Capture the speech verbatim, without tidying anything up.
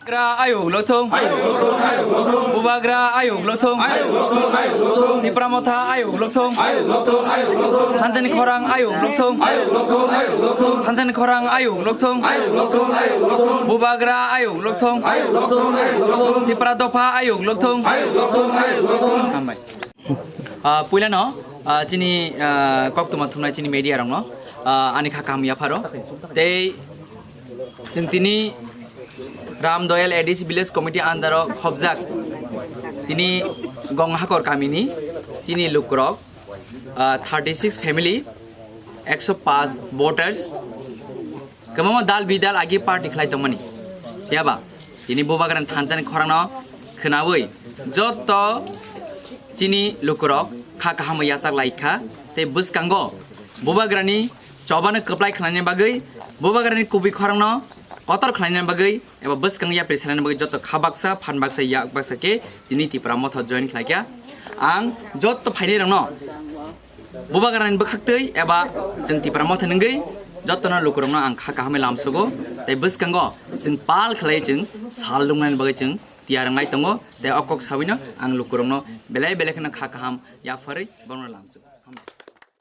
Bubagra ayuk lokthung. Bubagra ayuk lokthung. Tipra Motha ayuk lokthung. Thansani khorang ayuk lokthung. Thansani khorang ayuk lokthung. Bubagra ayuk lokthung. Tipra Dopha ayuk lokthung. Hambai. Ah, puilano, ah, chini, ah, koktwma thumnai chini media rokno, ah, ani kha kaham yapharo. Tei chwng tini Ram Doyal A D C Village Committee under o khobjak tini Gonghakor kamini chini lukurok, ah, thirty six family, ekso paanch voters, kwbangma dal bidal agi party khlai tongmani. Phiya ba tini Bubagrani thansani khorangno khwnawi jotto chini lukurok kha kaham yachak lai kha, tei bwskango Bubagrani chobano kwplai khlaina bagwi, Bubagrani kubui khorangno kotor khlaina bagwi eba bwskang yapri salina bagwi jotto kha baksa, phan baksa, yak baksa khe tini Tipra Motha join khlai kha. Ang jotto phainai rokno Bubagrani bwkhaktwi eba chwng Tipra Motha nungwi jottono lukurokno ang kha kahamwi lamsugo, tei bwskango chwng pal khlai chwng sal lungnani bagwi chwng tiyar wngnai tongo, tei o kok sawino ang lukurokno belai belai kheno kha kaham yapharwi bono lamsugo.